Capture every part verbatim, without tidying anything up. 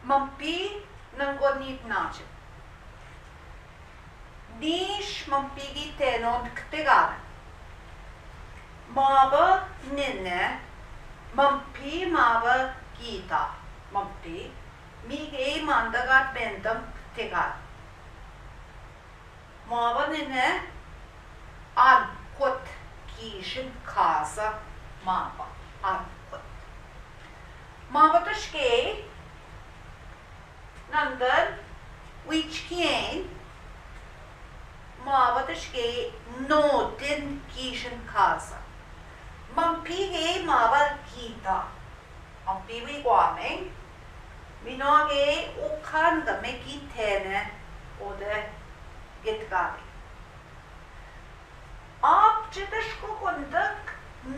Mumpi nungo nit najen. Nis mumpi gii tene on ktegane. Maba nene, mumpi maba gita, mumpi, mi gei manda gat mendem ktegane. Maba nene, ankut, giijin kaza, maba, ankut. Maba tashkei, nondon, wichkiin, maba tashkei, nodin, giijin kaza. Mumpi gei maba gita. Mumpi wi guamen, mi no gei ukanda me gitene, o de gitgadi. Apchi tashkukunduk,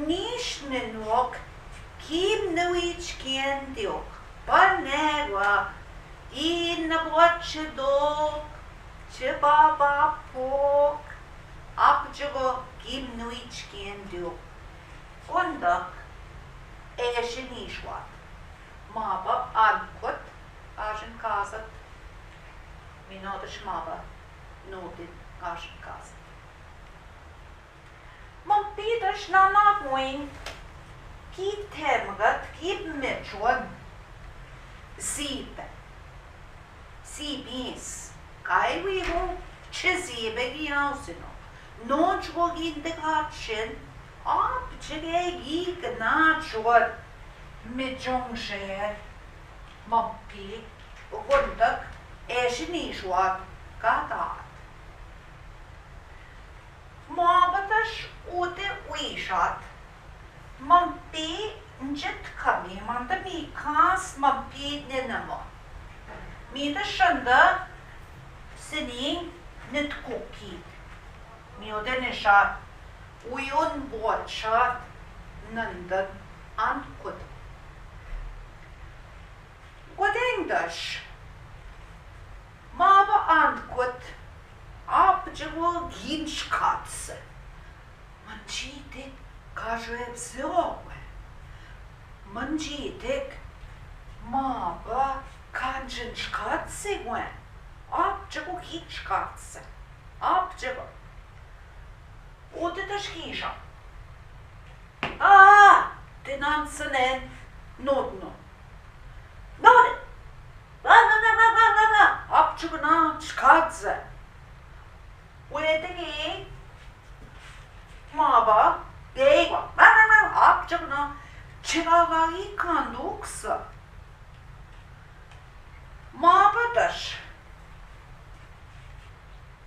nis nenok, gimna wichkiin diuk, banegua, inna buachi duk, chi baba puk, apchi go gimna wichkiin diuk. Kunduk, eeši nis wat. Maba ankut, gažin kazat. Mi no daš maba nodin, gažin kazat. Mumpi daš nana guin, gitemgat, gibmecon. Zibe. Zibis, kai wi go, chi zibe gi au sino. Nochi go gin de gachin, apchi gei gi gna jor, mi jong jer, mumpi, gundak, eeši nis wat, gadat. Maba daš ute uishat. Mumpi, njit kami, manda mi kas, mumpi, nenema. Mi daš anda, sinin, nit kukit. Mi ode nishat, uiun buatshat, nondon, ankut. Gudeng daš. Maba ankut, apchi go gin škatse. Mãnjidik, kažu e bzõoa gue. Mãnjidik, maba, kanjin škatse gue. Apchi go gin škatse. Apchi go. Ute daš giža. Aa, ti nan sinen, nudno. Nudi. Apčugna škatse. Uedigi. Maba. Deiva. Apčugna. Čigagagi kanduksa. Maba daš.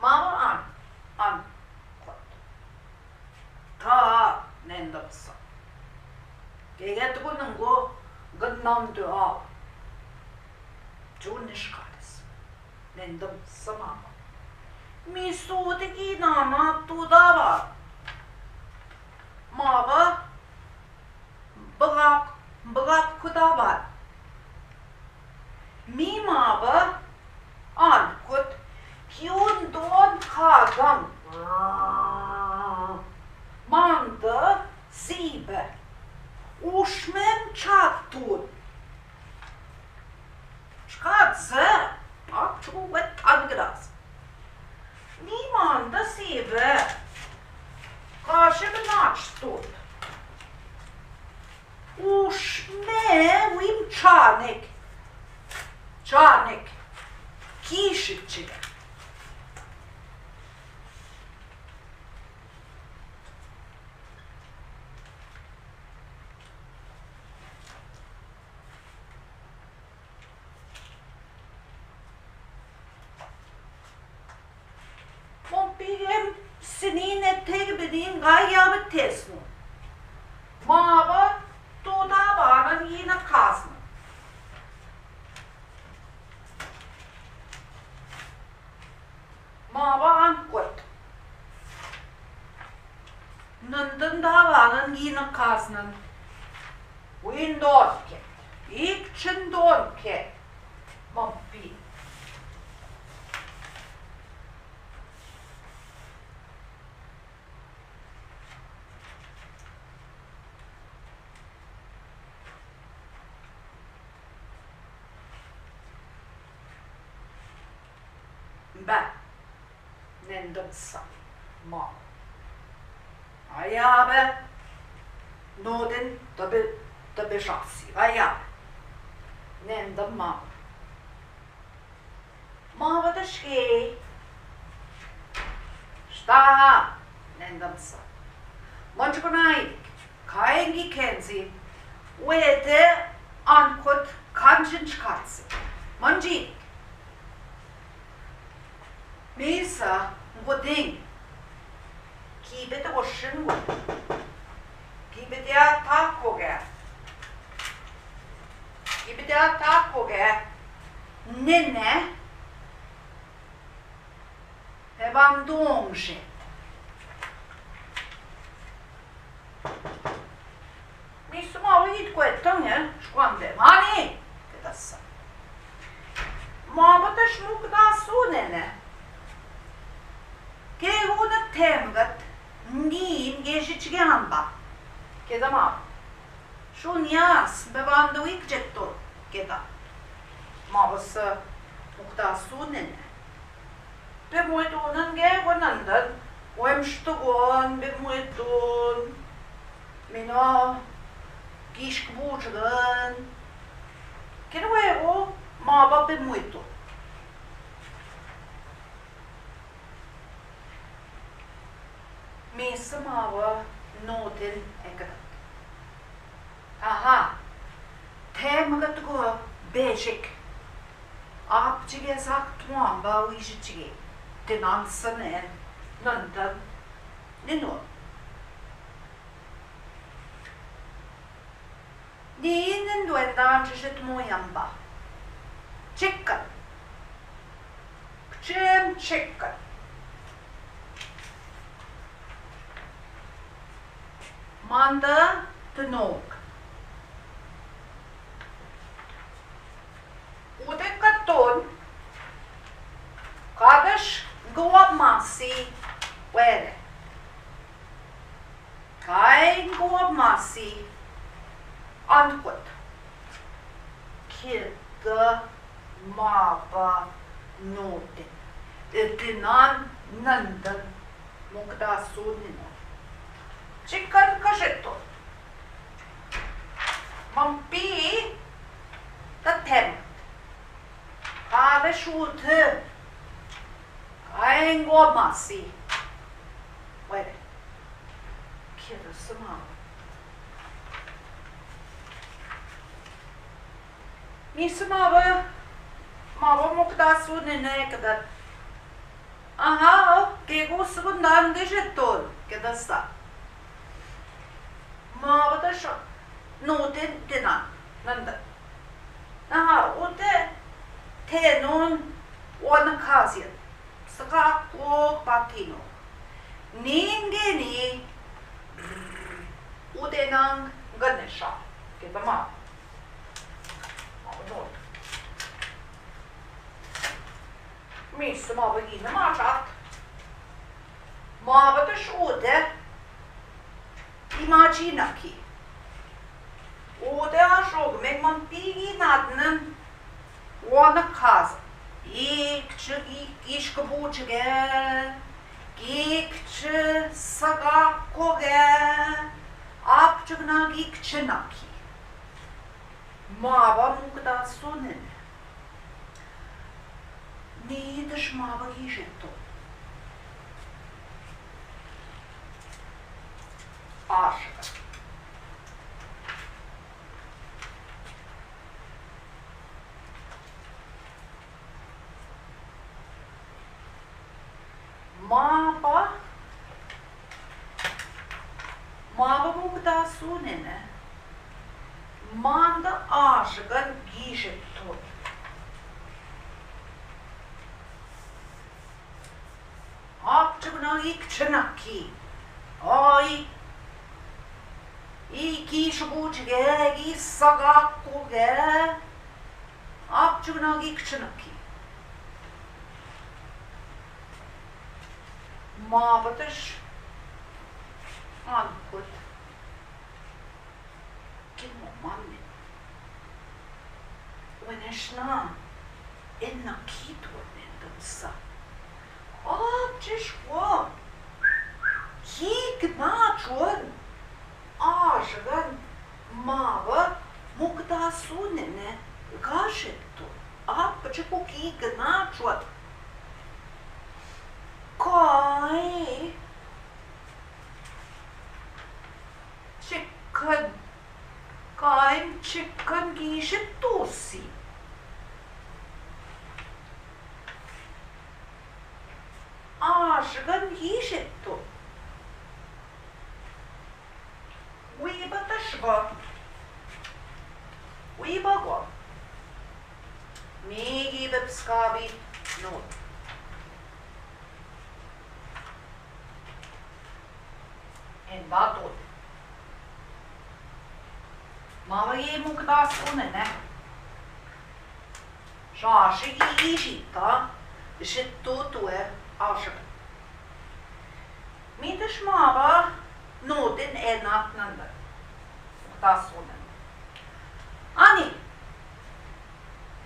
Maba an. An. Kot. Taa, nendem sa. Gege tugu nungu gidnam dua. Jun nişkaris. Nendem sa maba. Mi sudigi nana tuda ba. Maba. Bırak, bırak kuda ba. Mi maba, ankut, kiun don kagan. Manda zibe. Uşmem čatun. Škatse, apčugu ve tangras. Mi manda zibe. Kašem nač tut. Uşme vim čanek. Čanek. Kişičik. Mumpi gem sinin etegibidin gayabı tesnu. Maba tuda banan yine kazna. Maba ankut. Nindin da banan yine kaznan. Windon ket. İkčin don ket. Mumpi. Be, nendem sa, ma. Aia be, noden, tabi, tabi šahsi, aia be. Nendem ma. Ma be de škei. Štaha, nendem sa. Mančko naidik. Kaingi kenzi, uede ankot kančin čkatsi. Mančik. Misa, ngodin. Kibet ošin go. Kibet ya takoge. Kibet ya takoge. Nene. He bandonže. Misa ma uid kuetane, škuande. Mani, kedasa. Ma be de šmukdasu nene. Ke une temgat, nin gežičge amba. Keda ma. Šunjas, be bando ikžeto, keda. Ma be sa šmukdasu nene. Be muitun nge go nendel, oem štugon be muitun, mino gišk bučgen, keda uevo ma be be muitun. Misa ma be noden ekedat. Aha, temgat go bežik. Apčige sak tuamba uižitšige. Tenan senen, nenden, ninon. Ninen duendan češet mojamba. Čikkan. Kčem čikkan. Manda tnok. Ude katon. Kadeš gua masi. Uere. Kain gua masi. Ankot. Keda ma be noden. Etinan nenden. Mukdasun ninen. Čikkan kašeto. Mampi. Tatem. Kadeš ute. Kain gua masi. Uere. Keda sa ma be. Misa ma be, ma be mukdasun ninen ekedat. Aha, ke gu segundan gežeton, keda sa. Ma be de šo, noden tinan, nenden. Aha, ute tenon, one kazien. Saka ko patino. Ningeni, ude nan ganesha. Keda ma. Misa ma be gine mačat. Ma be de šude. Imagina ki. Ude ašog, me man pigi nadnen. One kaz. Ikče, ik, iškë bučge. Ikče, sagakoge. Apčeg na ikče naki. Ma be mukdasun ninen. Nidaš ma be gižeto. Ašega. Ma be, ma be mukdasun ninen. Manda ašega gižeto. Apčeg na ikče naki. Ai. Ik, iškë bučge, ik, sagakoge. Apčeg na ikče naki. Ma be de šankot. Kin mo mannin. Onesna, en na kito nenden sa. Appicheswa. Ki gnachoat. Ašugan. Maba mukdasunene gašeto. Appichekwa ki gnachoat. Kain. Chicken. Kain chicken giishetu si. Ašugan giishetu. Wiiba tashba. Wiiba gua. Mii giiba pscabi. No. Enda tot. Maba gei mukdasunene. Šašai gii gishita, šeto tue ašugan. Miidaš maba noten enat nanda. Mukdasunene. Ani.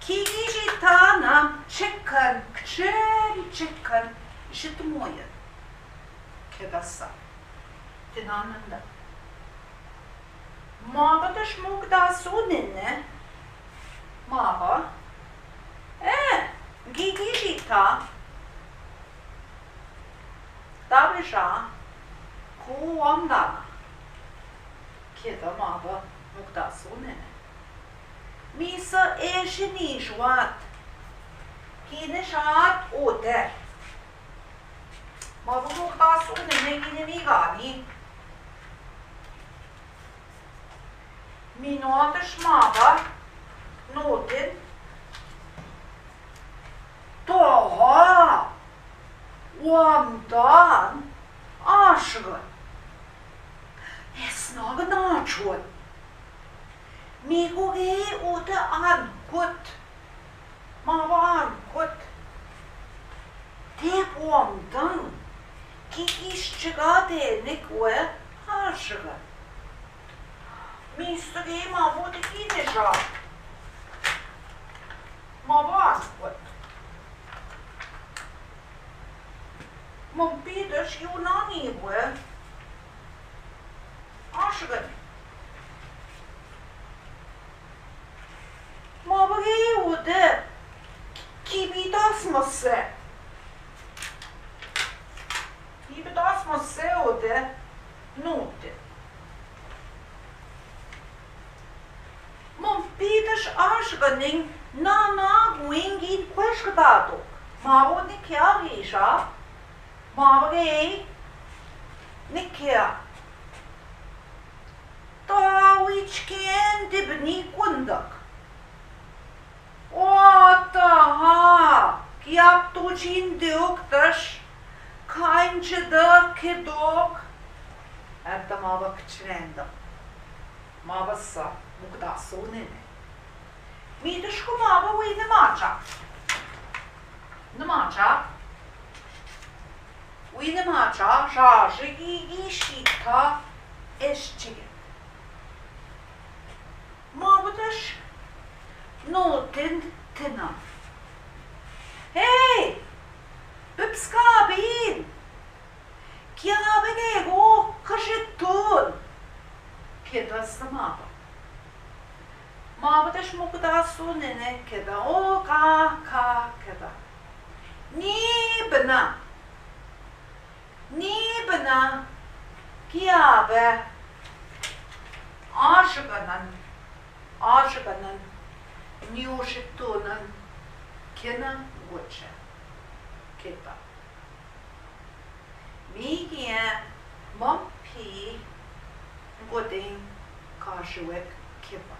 Ki gishita na chicken, kčen chicken, šeto moja. Keda sa. Tenan nanda. Maba daš mukdasunene. Maba. E, gi gishita. Tabeša, ko wamdana. Keda maba mukdasunene. Misa ešinišuat. Kinišat ote. Maba mukdasunene ginen igani. Minoadaš maba noten. Taha. Wamdan ašugan. Esna gnachoat. Mii go gei ote ankot. Maba ankot. Tep wamdan. Ki gish chega tenek we ašugan. Mista gei maba ote kiniša. Maba ankot. Mom pidaš yu nani we. Ašugan. Maba gei ote. Ki bi dasmase. Ki bi dasmase ote. Note. Mom pidaš ašuganen nana wingin kuešküdadok. Maba nikea giša. Maba gei nikea. Tawi chiken dibni kundak. Otaha, ki aptu chin diuk taš, kain chedok, kedok. Erte maba kčendok. Maba sa mukdasunene. Miidaš ko maba wi nümača. Nümača. Wi nümača, šašai gii gishita ešchige. Maba daš noten tenan. Hei! Pscabiin! Kia be gego kashetun? Keda sa maba. Maba daš mukdasunene keda, o, ka, ka, keda. Ni bina. Ni bina, kia be, ašuganen, ašuganen, niu šetunen, kena goče, keda. Mii gii, mom pii, godin, kašuek, keda.